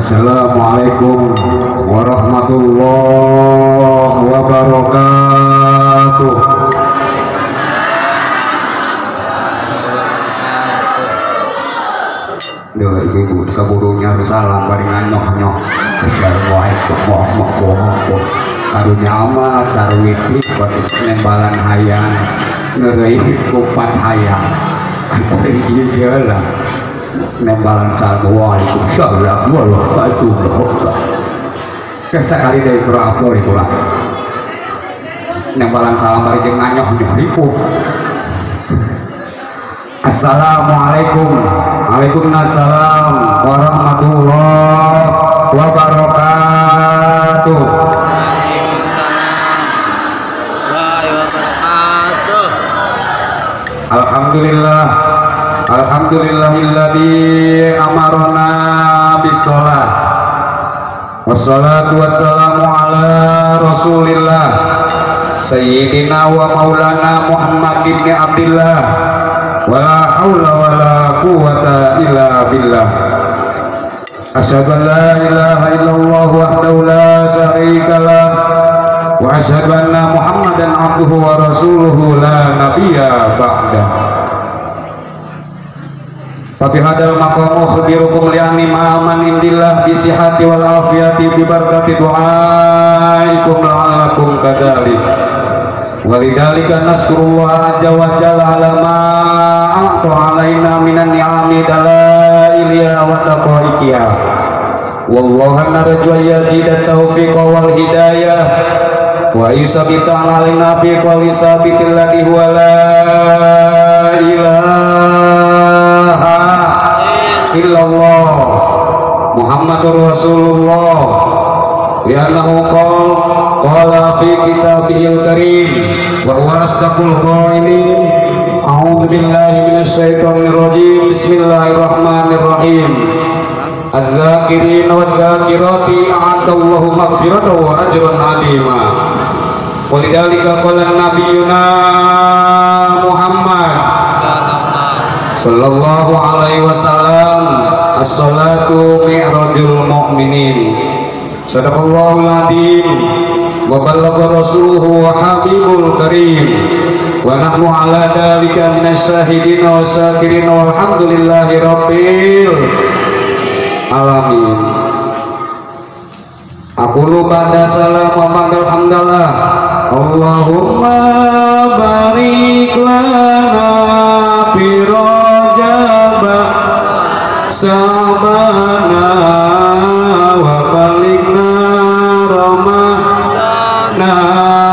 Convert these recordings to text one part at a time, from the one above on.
Assalamualaikum warahmatullahi wabarakatuh. Duh, ibu-ibu kaburu nyaru salam bari nganyoh-nyoh. Assalamualaikum warahmatullahi wabarakatuh. Karunya amat sarung itu nembalan hayang ngeureui kupat hayang. Ieu lah nembalan salam waalaikumsalam warahmatullahi wabarakatuh. Kesakali deui kurang afdol kurang. Nembalan salam bari jeung nganyoh-nyoh ripuh. Assalamualaikum. Waalaikumsalam warahmatullahi wabarakatuh. Waalaikumsalam warahmatullahi wabarakatuh. Alhamdulillah, alhamdulillahilladzi amarona bisholah. Wassalatu wassalamu ala rasulillah sayyidina wa maulana Muhammad ibn Abdillah. Wala haula wala quwata illa billah. Asyhadu an la ilaha illallah wahdahu la syarika lah wa asyhadu anna Muhammadan abduhu wa rasuluhu la nabiyya ba'da. Fa bi hadzal maqam ukhbirukum li anni ma'aman indillah bi sihhati wal afiyati bi barakati du'aikum la'allakum kadzalik. Walidhalika naskurullah azza wa jalla ala ma a'ta alaina minan ni'ami dalailiha wa daqaiqiha. Wallahu narju yazida taufiq wal hidayah wa yusabita alaina fi qawli sabitil ladzi huwa la ilaha illallah Muhammadur Rasulullah. Li'annahu qala fi kitabihil karim wa huwa asdaqul qailin. A'udzu billahi minasy syaithanir rajim. Bismillahirrahmanirrahim. Adz-dzakirin wadz-dzakirati a'adallahu maghfiratan wa ajran 'azima. Walidzalika qala nabiyuna Muhammad sallallahu alaihi wasallam, as-salatu mi'rajul mu'minin. Sadaqallahul adzim wa balagha rasuluhu wa habibul karim wa nahnu ala dzalika minasy syahidin wa syakirin walhamdulillahi rabbil alamin. Aqulu ba'da salam wa ba'dal hamdalah. Allahumma barik lana fi Rajab Sya'bana wa balighna Ramadana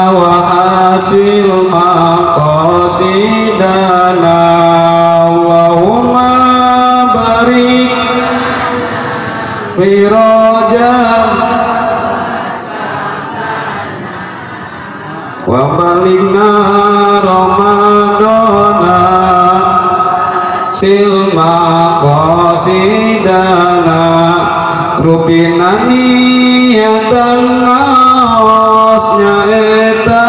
wa hasil maqasidana. Allahumma barik fi Rajab wa balighna Ramadana sil maqasidana. Rupina niatan ngaos nyaeta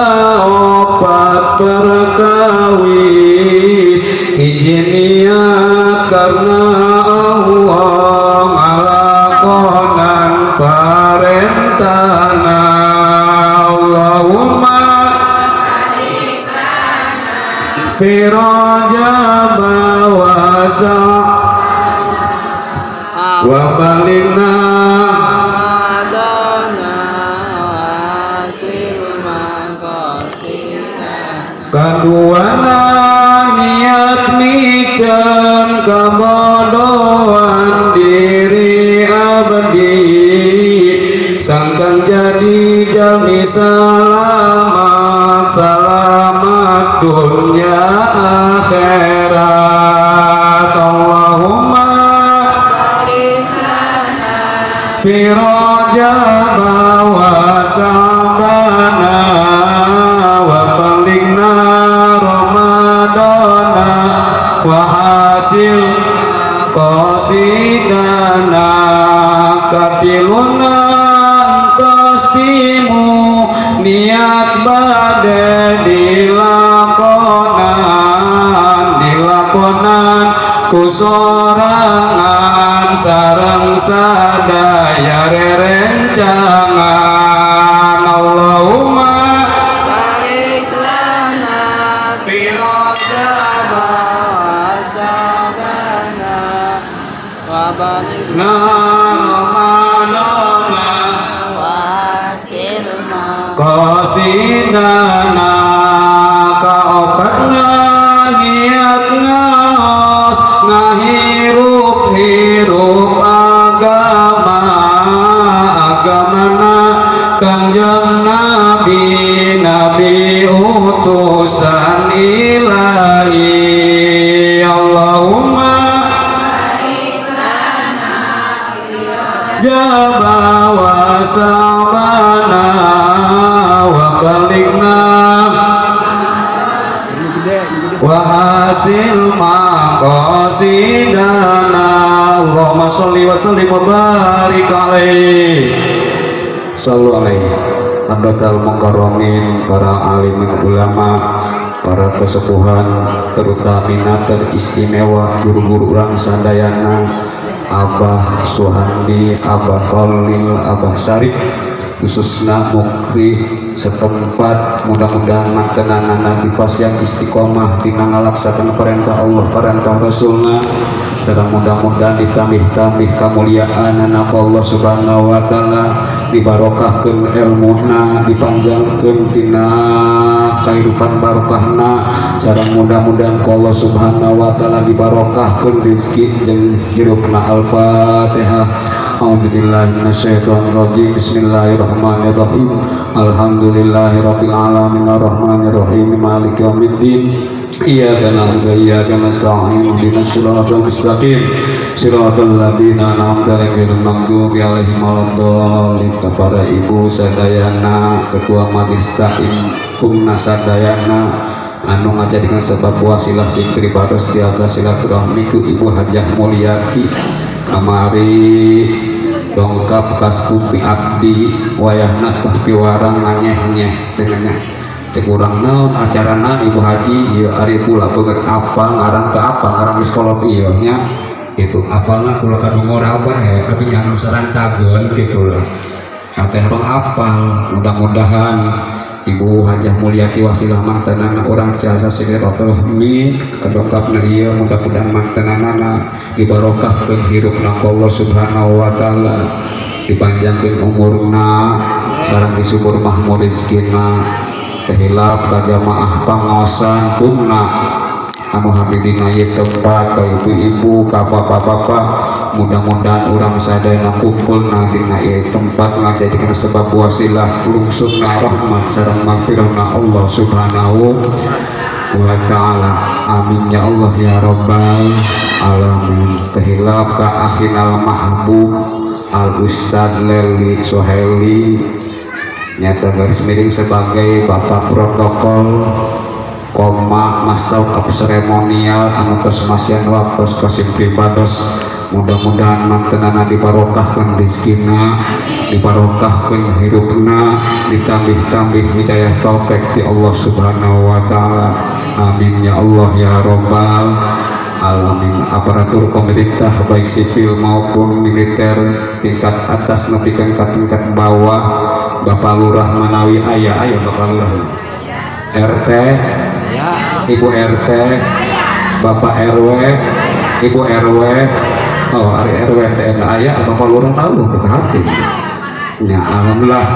opat perkawis. Hiji niat karena Allah ngalakonan parentana. Allahumma fi Rajab wa wa balighna Ramadana hasil maqasidana. Kaduana niat miceun kabodohan diri abdi sangkan jadi jalmi selamat, selamat dunia akhirat. Allahumma fi Rajab wa Sya'bana wa balighna Ramadana wa hasil qasidana. Katiluna pastimu niat bade dilakonan, dilakonan ku sorangan sareng sadaya rerencangan. Allahumma barik lana fi Rajab wa sabana wa balighna Ramadana wa hasilna qasidana. Kaopatna niat ngaos ngahirup-hirup agama, agamana Kangjeng Nabi, Nabi utusan ilahi. Allahumma barik lana fi Rajab wa sabana wa balighna wa hasil maqasidana. Allahumma sholli wa sallim wa barik alaihi. Sallu alaihi hadratal mukarramin, para alimin ulama, para kesepuhan, terutama teristimewa guru-guru urang sadayana, Abah Suhandi, Abah Khalil, Abah Sarif, khususnya mukri setempat. Mudah-mudahan mantenanana dipasiang istiqomah dina ngalaksakan perintah Allah, perintah Rasulna, sareng mudah-mudahan ditambih-tambih kamuliaanana ku Allah Subhanahu wa taala, dibarokahkeun elmuna, dipanjangkeun tina kahirupan barokahna, sareng mudah-mudahan ku Allah Subhanahu wa taala dibarokahkeun rezeki jeung hirupna. Al-Fatihah. A'udzubillahi minasyaitonirrajim. Bismillahirrahmanirrahim. Alhamdulillahirabbil alamin arrahmanirrahim maliki yaumiddin. Iyyaka na'budu wa iyyaka nasta'in ihdinas siratal mustaqim siratal ladzina an'amta 'alaihim ghairil maghdubi 'alaihim waladdallin. Kepada ibu sadayana, ketua majelis taklim kumna sadayana anu ngajadikeun sebab wasilah sing pribados tiasa silaturahmi ku Ibu Hajah Mulyati kamari dongkap kaskupi abdi wayahna tah piwarang nganyeh-nyeh dengannya cek urang naon acarana Ibu Haji ieu ari kula beungeut apal ngaran teu apal ngaran geus kolot ieu nya itu apalna kula kadungor abah ya abi nya anu sarantageun kitu lah teh rong apal. Mudah-mudahan Ibu Hajah Mulyati wasilah mantenana urang siasa silaturahmi kadongkapna ieu mudah-mudahan mantenanana dibarokahkeun hirupna ku Allah Subhanahu wa taala, dipanjangkeun umurna sareng disubur mahmud rezekina. Tehilap ka jamaah pangaosan kumna anu hamidina ieu tempat ka ibu-ibu ka bapak-bapak, mudah-mudahan urang sadayana kumpulna dina ieu tempat ngajadikeun sebab wasilah lungsurna rahmat sareng magfirahna Allah Subhanahu wa taala. Amin ya Allah ya rabbal alamin. Tehilap ka akhinal mahbub Al Ustad Leli Soheli nyata garis miring sebagai bapak protokol koma mastau kap seremonial anu tos masian waktos kasim pribados. Mudah-mudahan mantenana dibarokahkeun rezekina, dibarokahkeun hirupna, ditambih-tambih hidayah taufik di Allah Subhanahu wa taala. Amin ya Allah ya rabbal alamin. Aparatur pemerintah baik sipil maupun militer tingkat atas nepikeun ka tingkat bawah, Bapak Lurah manawi aya aya Bapak Lurah, RT, Ibu RT, Bapak RW, Ibu RW, oh ari RW TN aya Bapak Lurah lalu ke hati. Ya alhamdulillah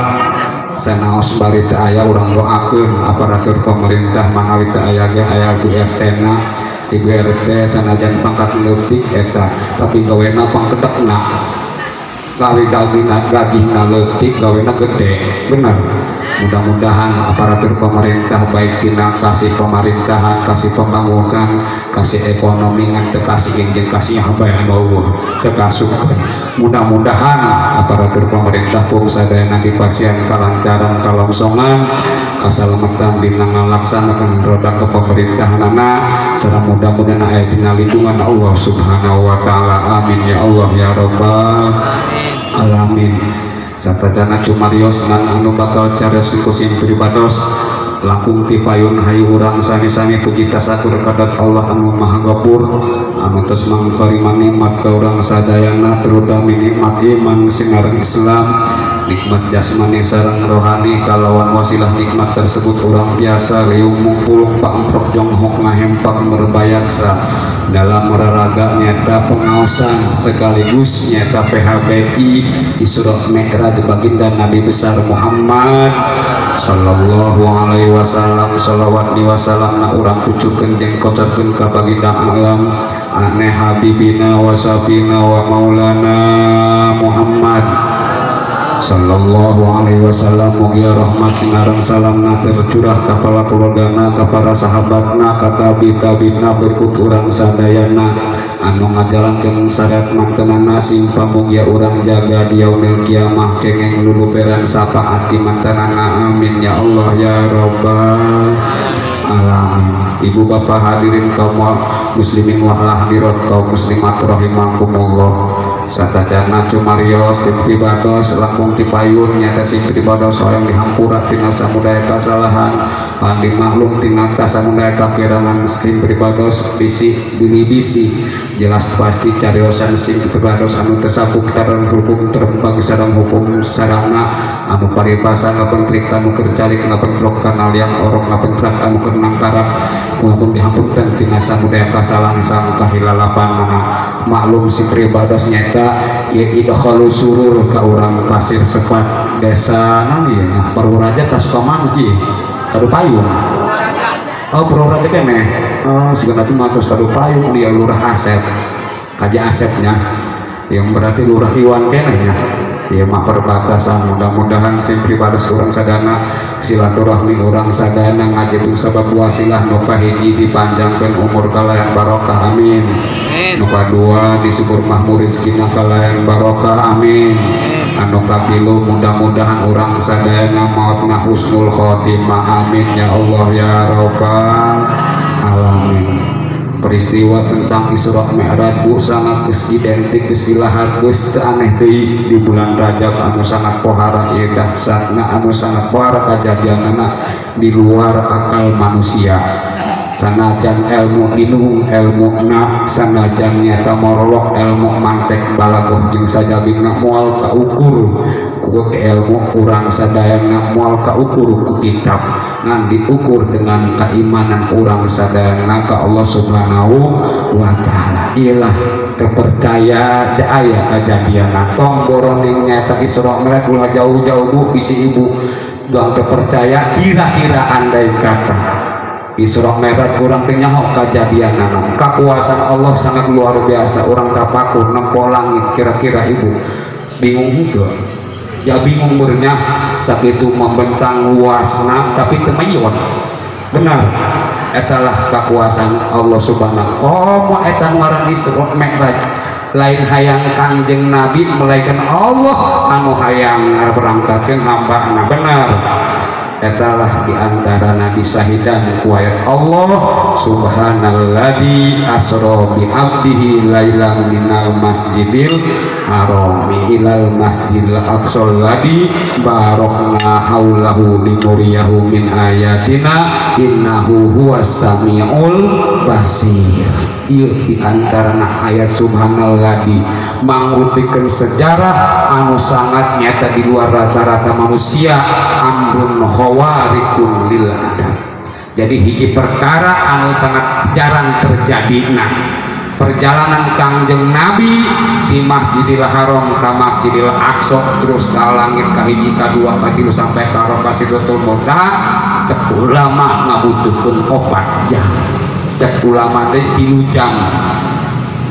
sanaos bari teu aya urang doakeun aparatur pemerintah manawi teu aya ge aya Bu RT na, Ibu RT sanajan pangkat leutik eta tapi gawena pangkedekna. Gawe gajihna leutik gawena gede, bener. Mudah-mudahan aparatur pemerintah baik dina kasih pemerintahan, kasih pembangunan, kasih ekonomi ngan teu kasih jeung kasih bae anu teu kasupkeun. Mudah-mudahan aparatur pemerintah pun sadayana dipasihan kalancaran kalongsongan, kasalametan dina ngalaksanakeun roda kepemerintahanana, sareng mudah-mudahan aya dina lindungan Allah Subhanahu wa taala. Amin ya Allah ya rabbal alamin. Satacana cumarios nan anu bakal carios ku sim pribados Langkung ti payun hayu urang sami-sami puji tasakur kadat Allah anu Maha Gapur anu tos mangfarima nikmat ka urang sadayana terutama nikmat iman sinareng Islam nikmat jasmani sareng rohani kalawan wasilah nikmat tersebut urang biasa riung mungpulung pangprok jonghok ngahempak merbayaksa dalam raraga nyata pengaosan sekaligus nyata PHBI Isra Mi'raj baginda Nabi besar Muhammad sallallahu alaihi wasallam shalawat wa salam na urang kucukeun jeung kocorkeun ka baginda alam aneh habibina wa safina wa maulana Muhammad sallallahu alaihi wasallam. Mugia rahmat sinareng salamna tercurah ka para keluargana ka para sahabatna ka tabi-tabina berikut urang sadayana anu ngajalankeun syariat mantenana sing pamugia urang jaga di yaumil kiamah kengeng luluberan syafaat ti mantenana amin ya Allah ya rabbal alamin. Ibu bapak hadirin kaum muslimin wal hadirat kaum muslimat rahimakumullah. Satacana cumarios pribados langkung tipayun nyata sing pribados hoyong dihampura tina samudaya kasalahan pandi maklum tina samudaya kakirangan sing pribados bisi bilibisi jelas pasti cariosan sing pribados anu tersabuk tarang hukum terembang sareng hukum sarana anu paribasa ngapentrik kanu keur calik ngapentrok kana liang orok ngapentrak kanu keur nangkarak mumpun dihampunten tina samudaya kasalahan sang kahilalapanana maklum sing pribados nyata ya idkhalu surur ka urang Pasir Sepat desa naon ieu nya Purworaja ka Sukamanuk ieu Kadupayung. Oh Purworaja keneh oh sigana teh matos Kadupayung dia Lurah Asep Haji Asepnya yang berarti Lurah Iwan keneh nya ieu mah perbatasan. Mudah-mudahan sing pribados urang sadana silaturahmi urang sadana ngaji sabab wasilah nu kahiji dipanjangkeun umur kalayan barokah amin. Nu kadua disubur mahmur rezekina kalayan barokah amin. Anu katilu mudah-mudahan urang sadayana mautna husnul khotimah amin ya Allah ya rabbal alamin. Peristiwa tentang Isra Mi'raj bu sangat geus identik geus ilahat geus teu aneh deui di bulan Rajab anu sangat pohara ieu dahsyatna anu sangat pohara kajadianana di luar akal manusia. Sanajan ilmu dinuhung ilmuna sanajan nyata morolok ilmu mantek balagoh jeung sajabina moal kaukur ku ilmu urang sadayana moal kaukur ku kitab ngan diukur dengan keimanan urang sadayana ka Allah Subhanahu wa taala. Ilah terpercaya aya kajadianna tong boroning nyata Isra Mi'raj ulah jauh-jauh bu bisi ibu doang terpercaya kira-kira andai kata Isra Mi'raj kurang teu nyaho kajadianana kakuasaan Allah sangat luar biasa urang tapakur nempo langit kira-kira ibu bingung henteu ya bingung meureunnya sakitu membentang luasna tapi teu mayon benar etalah kakuasaan Allah Subhanahu oh mo eta ngaran Isra Mi'raj lain hayang Kangjeng Nabi melainkan Allah anu hayang berangkatkeun hambana benar etalah diantara nabi sahidan ku ayat Allah subhanalladzi asra bi abdihi lailan minal masjidil harami ilal masjidil aqsa alladzi barakna haulahu linuriyahu min ayatina innahu huwas samiul basir. Ieu diantarana ayat subhanalladzi mangrupikeun sejarah anu sangat nyata di luar rata-rata manusia amrun khawarikun lil adat. Jadi hiji perkara anu sangat jarang terjadi nah perjalanan Kangjeng Nabi di Masjidil Haram ka Masjidil Aqsa terus ka langit ka hiji ka dua ka tilu sampai ka Sidratul Muntaha cek ulama ngabutuhkeun 4 jam cek ulama teh 3 jam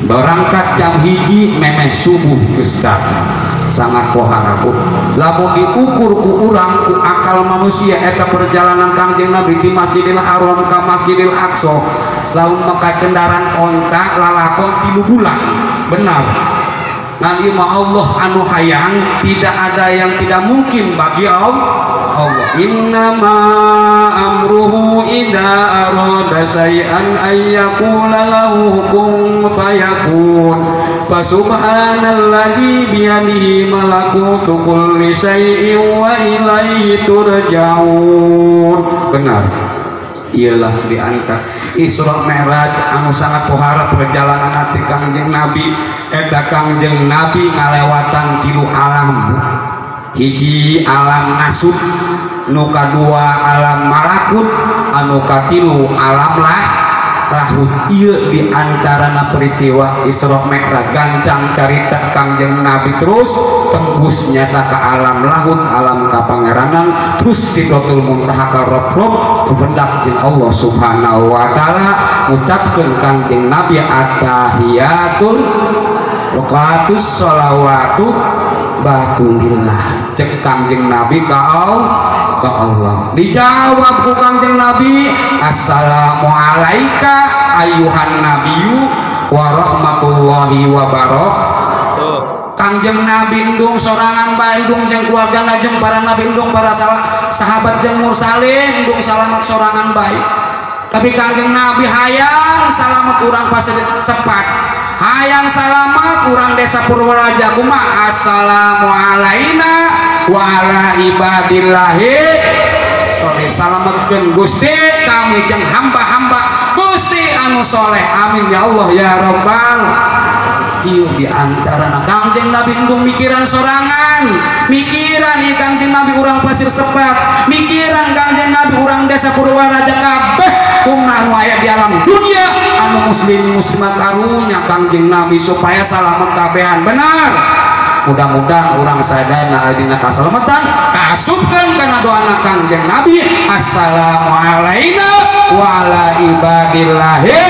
berangkat jam 1 memeh subuh geus datang sangat pohara bu lamun diukur ku urang ku akal manusia eta perjalanan Kangjeng Nabi di Masjidil Haram ka Masjidil Aqsa lamun make kendaraan onta lalakon 3 bulan benar ngan ieu mah Allah anu hayang tidak ada yang tidak mungkin bagi Allah. Innama amruhu idza arada syai'an ay yaqula lahu kun fayakun. Fa subhanalladzi biyadihi malakutu kulli syai'in wa ilaihi turja'un. Benar, ialah di antara Isra Mi'raj anu sangat pohara perjalanan hati Kangjeng Nabi. Eta Kangjeng Nabi ngalewatan tilu alam. Hiji alam nasut, nu kadua alam malakut, anu katilu alam lah lahut. Ieu di antarana peristiwa Isra Mi'raj gancang carita Kangjeng Nabi terus tembus nyata ke alam lahut, alam kapangeranan, terus Sidratul Muntaha ka Rob-rob kependak jeung Allah Subhanahu wa taala ngucapkeun Kangjeng Nabi attahiyatul waqatus sholawatu batulillah. Cek Kangjeng Nabi ka Allah, dijawab ku Kangjeng Nabi assalamu alaika ayuhan nabiyyu wa rahmatullahi wa barakatuh. Kangjeng Nabi endung sorangan bae, endung jeung keluargana jeung para nabi, endung para sahabat jeung mursalin, endung salamat sorangan bae. Tapi Kangjeng Nabi hayang salamat urang pasir sepat, hayang salamat urang desa Purwaraja kumaha assalamu alaina wa ala ibadillahi sholih. Salametkeun Gusti kami jeung hamba-hamba Gusti anu soleh. Amin ya Allah ya Rabbal. Ieu di antarana Kangjeng Nabi endung mikiran sorangan, mikiran ieu Kangjeng Nabi urang pasir sepat, mikiran Kangjeng Nabi urang desa Purwaraja kabeh kumna anu aya di alam dunia anu muslim muslimat karunya Kangjeng Nabi supaya salamet kabehan. Benar, mudah-mudahan urang sadayana dina kasalamatan kaasupkeun kana doana Kangjeng Nabi assalamu alaina wa ala ibadillahi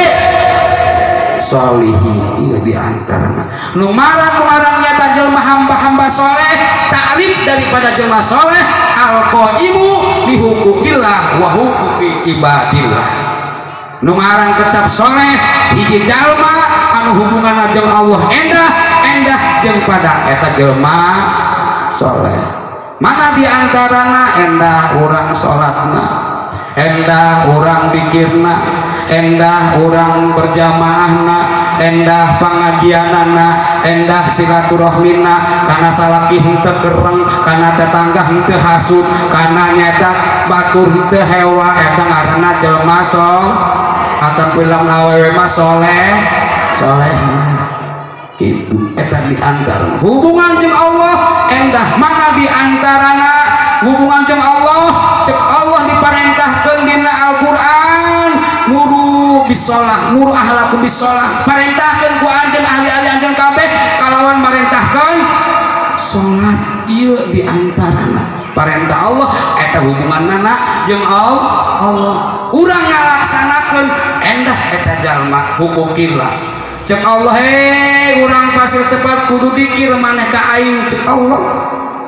sholihin. Ieu di antarana nu marang-marang nyata jelema hamba-hamba soleh, ta'rif daripada jelema soleh alqaimu bihukukillah wa hukuki ibadillah. Nu marang kecap soleh hiji jalma anu hubunganna jeung Allah endah, endah jeung pada eta jelema soleh. Mana di antarana endah urang salatna, endah urang dikirna, endah urang berjamaahna, endah pengajianana, endah silaturahmina, kana salaki henteu kereng, kana tetangga henteu hasud, kana nyata batur henteu hewa, eta ngaranna jelema soleh. Atau film awewe mah soleh soleh gitu. Eta di antara hubungan jeung Allah endah. Mana di antarana hubungan jeung Allah? Cek Allah diparentahkeun dina Al-Qur'an muru bisolah, muru ahlaku bisolah, parentahkeun ku anjeun ahli-ahli anjeun kabeh kalawan marentahkeun salat. Ieu di antarana parentah Allah eta hubunganna jeung Allah. Urang ngalaksanakeun endah eta jalma hukukillah. Cek Allah hei urang pasir sepat kudu dikir maneh ka aing. Cek Allah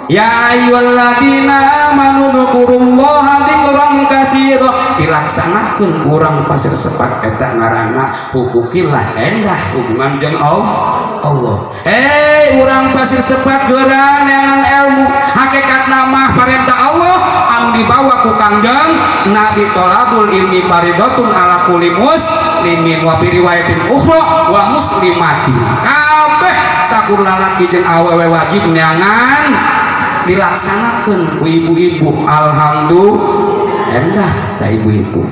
ya ayyuhalladzina amanu dzkurullaha dzikran katsira, dilaksanakeun urang pasir sepat eta ngaranna hukukillah, endah hubungan jeung Allah. Hei urang pasir sepat geurang neangan ilmu hakikatna mah parentah Allah anu dibawa ku Kangjeng Nabi tolabul ilmi faridatun ala kulli muslimin wa fi riwayatin ukhra wa muslimatin. Kabeh sakur lalaki jeung awewe wajib neangan, dilaksanakeun ku ibu-ibu. Alhamdulillah endah ta ibu-ibu.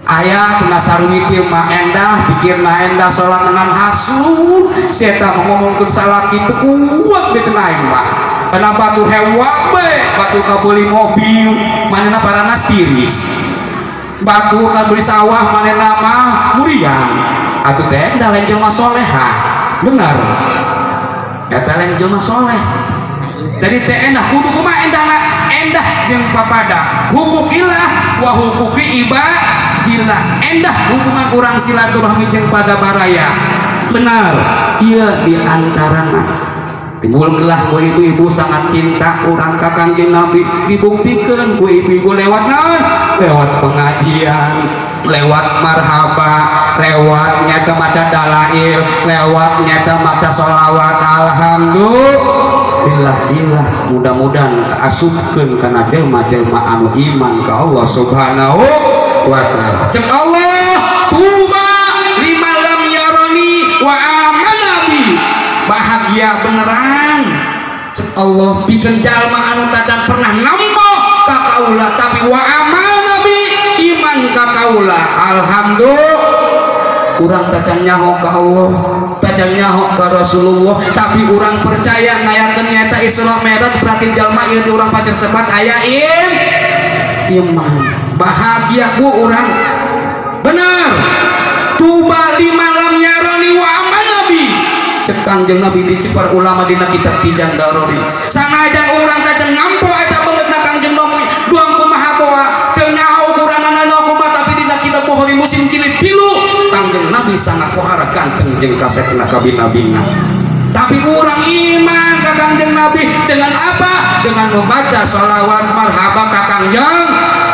Aya tina sarungit mah endah, pikirna endah, salat dengan hasud, si eta ngomongkeun salaki teu kuat diteun aing mah. Kana batu hewa be, batu kabeuli mobil, manehna paranas tiris. Batu kabeuli sawah manehna mah muriang. Atuh teh endah lain jelema soleha. Bener. Eta lain jelema soleh. Jadi teh endah kudu kumaha endahna? Endah jeung papada. Hukukillah wa hukuki ibadillah. Endah hubungan urang silaturahmi jeung pada baraya. Benar. Ieu di antarana timbullah ku ibu-ibu sangat cinta urang ka Kangjeng Nabi, dibuktikan ku ibu-ibu lewat naon? Lewat pengajian, lewat marhaba, lewat nyata maca dalail, lewat nyata maca sholawat. Alhamdulillah, mudah-mudahan kaasupkeun kana jelma-jelma anu iman ka Allah Subhanahu wa taala. Cek Allah tuba lima lam yarani wa amana bi. Bahagia beneran cek Allah pikeun jalma anu tacan pernah nempo ka kaula tapi wa amana bi iman ka kaula. Alhamdulillah urang tacan nyaho ka Allah, tacan nyaho ka Rasulullah, tapi urang percaya ngayakeun nyata Isra Mi'raj berarti jalma ieu di urang Pasir Sepat aya iman. Bahagia bu urang bener. Tuba lima lam yarani wa amana bi cek Kangjeng Nabi dicepar ulama dina kitab Kijang Darori. Sanajan urang tacan nampo eta beungeutna Kangjeng Nabi duang kumaha boa teu nyaho ukuranana nyaho kumaha tapi dina kitab Bukhari Muslim jilid 3 Kangjeng Nabi sangat pohara ganteng jeung kasepna kabina-bina. Tapi urang iman ka Kangjeng Nabi dengan apa? Dengan membaca sholawat marhaba ka Kangjeng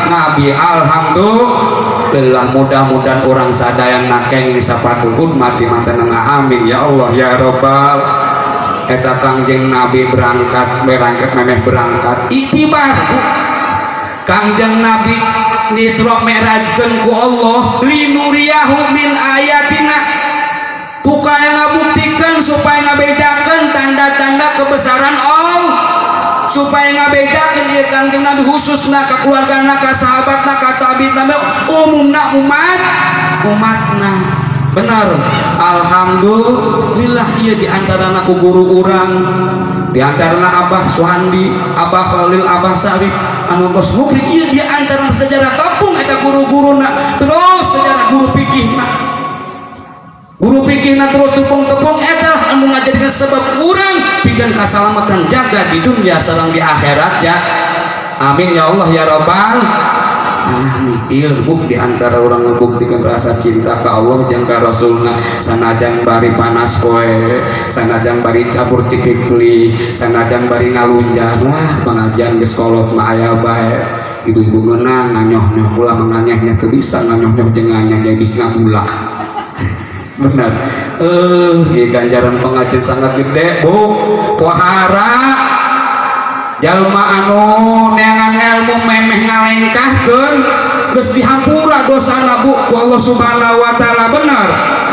Nabi. Alhamdulillah mudah-mudahan orang sadayana kenging sapatul hudmati mantenengah amin ya Allah ya robbal. Eta Kangjeng Nabi berangkat memeh berangkat itibar Kangjeng Nabi Isra Mi'rajkeun ku Allah linuriyahu min ayatina supaya ngabuktikeun supaya ngabejakeun tanda-tanda kebesaran Allah supaya ngabejakeun ieu Kangjeng Nabi khususna ka keluargana ka sahabatna ka tabi'ina umumna umatna benar. Alhamdulillah ieu di antarana ku guru urang di antarana Abah Suhandi, Abah Khalil, Abah Sarif anu kos mukri ieu di antara sejarah kampung eta guru-guruna terus sejarah guru fikihna terus tepung-tepung eta lah anu ngajadikeun sebab urang pikeun kasalamatan jaga di dunia sareng di akhirat ya. Amin ya Allah ya robbal alamin. Ilmu di antara orang ngebuktikan rasa cinta ke Allah jeung ka Rasulna sanajan bari panas poe sanajan bari cabur cipikli sanajan bari ngalunjar lah pengajian geus kolot mah aya bae ibu-ibu ngeunang nganyoh-nyoh ulah manganyahnya teu bisa nganyoh-nyoh jeung nganyah jadi bisa ulah bener. Ieu ganjaran pengajian sangat gede bu pohara jalma anu neangan ilmu memeh ngalengkahkeun geus dihampura dosana bu ku Allah Subhanahu wa taala bener.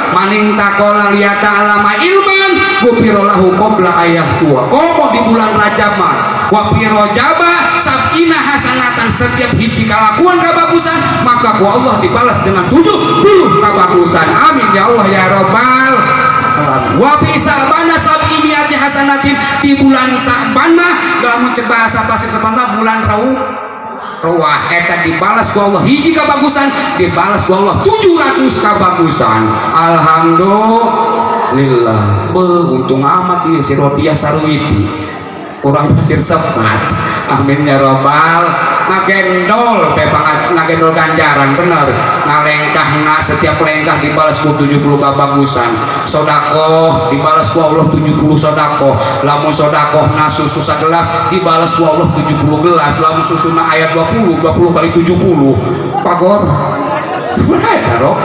Maning takola liyata alama ilman gufira lahu qabla ayah tua komo di bulan Rajab mah wa fi rajaba sab'ina hasanatan setiap hiji kalakuan kabagusan maka ku Allah dibalas dengan 70 kabagusan. Amin ya Allah ya robbal alamin. Wa fi sa'bana sab'i mi'ati hasanatin di bulan Sa'ban mah lamun cek bahasa Pasir Sepat bulan Ruah eta dibalas ku Allah hiji kabagusan dibalas ku Allah 700 kabagusan. Alhamdulillah. Untung amat ieu si Robiah Sarwiti urang Pasir Sepat. Amin ya robbal. Ngagendol ngagendol ganjaran bener ngalengkahna setiap lengkah dibalas ku 70 kabagusan sodakoh dibalas ku Allah 70 sodakoh lamun sodakohna susu sagelas dibalas ku Allah 70 gelas lamun susuna ayat 20 kali 70 pagor sebenarnya karo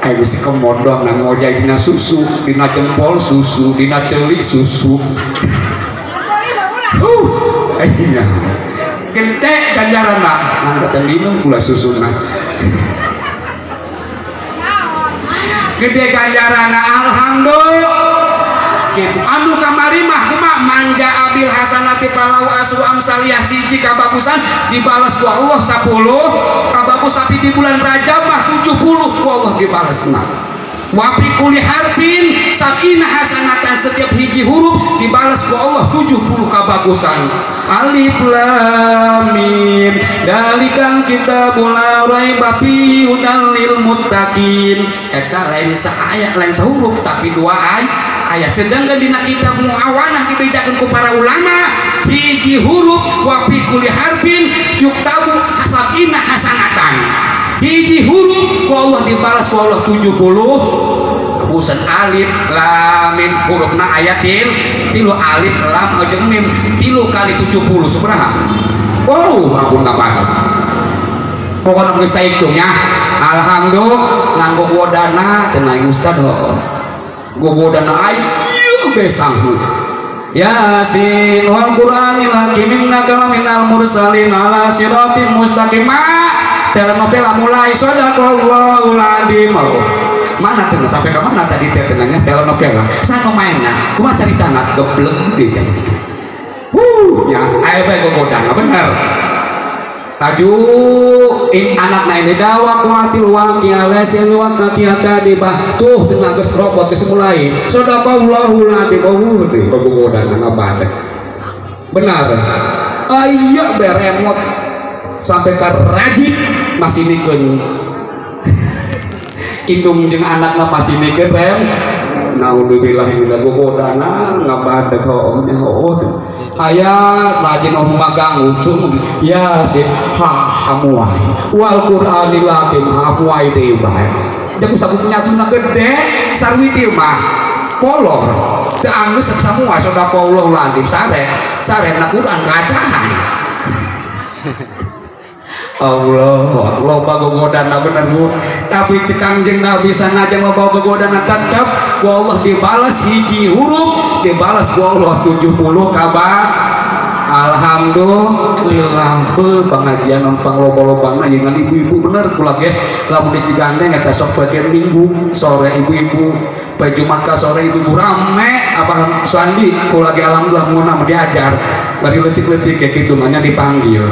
kayak bisi kemodong nang ngojai dina susu dina jempol susu dina celik susu iya gede ganjaran lah nang minum gula susuna gede ganjaran alhamdulillah gitu. Anu kamari mah kumaha manja abil hasanati palau asru amsaliyah siji kabagusan dibalas ku Allah 10 kabagus tapi di bulan Rajab mah 70 ku Allah dibalasna. Wa fi kulli harfin sab'ina hasanatan setiap hiji huruf dibalas ku Allah 70 kabagusan. Alif lam mim dalikal kitabul la raiba fihi hudan lil muttaqin. Eta lain saayat lain sahuruf tapi dua ayat. Sedangkan dina kitab Muawanah dibedakeun ku para ulama hiji huruf wa fi kulli harfin yuktabu sab'ina hasanatan. Hiji huruf ku Allah dibalas ku Allah 70 kabagusan. Alif lam mim hurufna ayatil tilu alif lam jeung mim tilu kali 70 sabaraha? Oh ampun kapan pokokna geus saeutung nya. Alhamdulillah nganggo godana tenang ustad heuh gogodana ayeuna besang Yasin wal Qur'anil hakim innaka laminal mursalin ala siratim mustaqim. Telenovela mulai sadaqallahul azim. Mana teh sampai ka mana tadi teh nanya telenovela. Sano maenna, kumaha caritana geblek deui teh. Nya aya bae gogodana bener. Taju in anakna ini dawa kuatil waqi alasil waqati kadibah tuh teu geus robot geus mulai. Sadaqallahul adzim teh gogodana ngabadek. Benar. Aya beremot sampai ke rajin masih nikeun indung jeung anakna masih nikeun rem naudzubillah min gogodana ngabadek hooh nya hooh aya rajin omong ganggu cung ya sip ha hamuai wal qur'anil hakim hamuai deui bae jeung sakup nyatuna gede sarwiti mah polor teu anggeus samua sadaqallahu adzim sare sare na Quran kacahan. Allah loba gogodana bener Bu tapi cek Kangjeng Nabi sanajan loba gogodana tetep ku Allah dibalas hiji huruf dibalas ku Allah 70 kabar. Alhamdulillah pengajian numpang loba-lobana jeung ibu-ibu bener kula ge lamun di Cigandeng eta sok bagian minggu sore ibu-ibu poe Jumat ka sore ibu-ibu rame Abah Suandi kula ge alhamdulillah mun diajar bari leutik-leutik kayak kitu mah nya dipanggil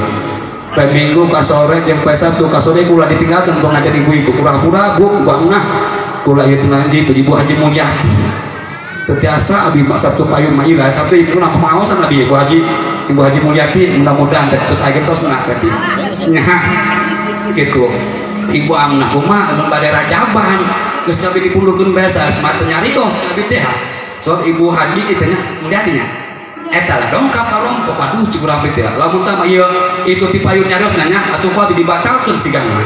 poe Minggu ka sore jeung poe Sabtu ka sore kula ditinggalkeun pengajian ibu-ibu pura-pura bu bangah kula ieu teh gitu Ibu Haji Mulyati tetiasa abi mah Sabtu payun mah ira Sabtu ibu na pamaosan abi Ibu Haji Mulyati mudah-mudahan terus akhir tos nah berarti nya gitu Ibu Amnah kumaha mun bade rajaban geus cabi dipundurkeun biasa mata nyarios abi teh sebab Ibu Haji teh nya Mulyati nya eta lah dongkap ka rompok waduh cik urang teh lamun tah mah ieu itu ti payun nyarios nanya atuh ku abi dibatalkeun sigana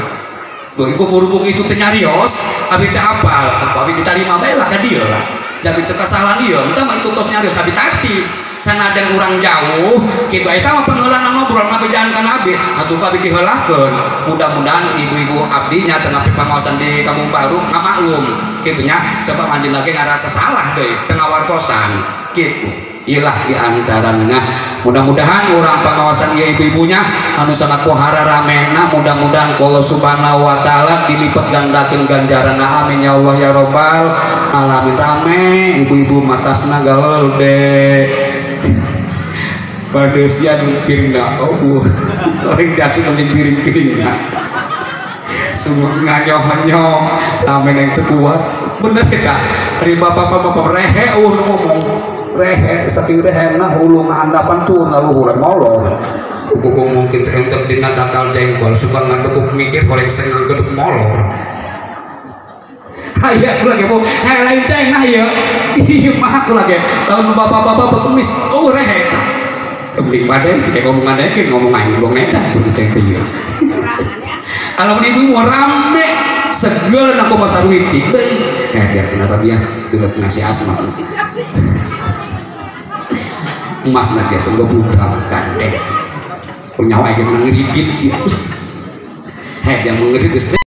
tuh iku berhubung itu teh nyarios abi teh apal atuh abi ditarima bae lah ka dieu lah jadi teu kasalahan ieu entah mah itu tos nyarios abi tati sanajan urang jauh kitu eta mah pangheulana ngobrol ngabejaan ka abi atuh ku abi diheulakeun mudah-mudahan ibu-ibu abdi nya teu ngapi pangaosan di Kampung Baru ngamaklum kitu nya sebab anjeun lagi ngarasa salah deui teu ngawartosan kitu ilah di antaranya mudah-mudahan orang pengawasan ya ibu-ibunya anu sangat pohara ramena mudah-mudahan Allah subhanahu wa ta'ala dilipat gandakeun ganjaranna amin ya Allah ya robbal alamin rame ibu-ibu matasna galel de padesian piringna oh bu orang diasup menjadi piring-piringna semua nganyoh-nganyoh rame yang terkuat bener ya hari bapak-bapak rehe ngomong rehe saking rehena hulu ngahandapan tuh ngaluhuran molor kuku mungkin terhentak dina takal jengkol suka ngadepuk mikir koreng sengang keduk molor aya aku lagi bu hei lain ceng nah ya iya mah aku lagi tahun bapak-bapak kemis oh rehe kebling badan cek ngomongan dekin ngomong aing bong neta tuh ceng teh ieu kalau ibu mau rame segel aku pasarwiti eh dia kenapa dia delep nasi asma emas lagi itu 20 gram gandeng nyawa yang mengeridit heh yang mengeridit.